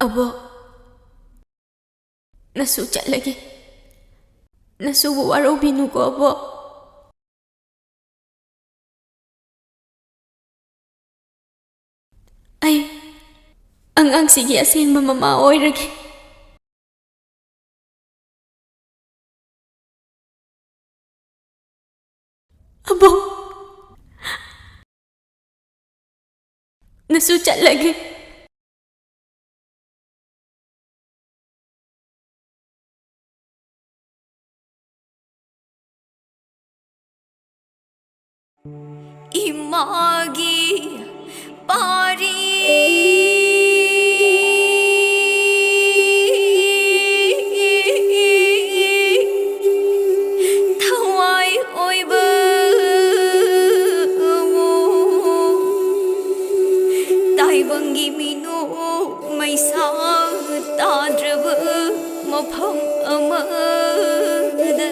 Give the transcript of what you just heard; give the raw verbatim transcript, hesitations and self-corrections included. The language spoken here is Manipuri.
ꯑꯕꯣꯛ, ꯅꯁꯨ ꯆꯠꯂꯒꯦ꯫ ꯅꯁꯨꯕꯨ ꯋꯥꯔꯧꯕꯤꯅꯨꯀꯣ, ꯑꯕꯣꯛ꯫ ꯑꯩ ꯑꯉꯥꯡꯁꯤꯒꯤ ꯑꯁꯦꯡꯕ ꯃꯃꯥ ꯑꯣꯏꯔꯒꯦ꯫ ꯑꯕꯣꯛ, ꯅꯁꯨ ꯆꯠꯂꯒꯦ꯫ ꯏꯃꯥꯒꯤ ꯄꯥꯔꯤ꯫ ꯊꯋꯥꯏ ꯑꯣꯏꯕ ꯑꯃꯨꯛ ꯇꯥꯏꯕꯪꯒꯤ ꯃꯤꯅꯨ ꯃꯩꯁꯥ ꯇꯥꯗ꯭ꯔꯕ ꯃꯐꯝ ꯑꯃꯗ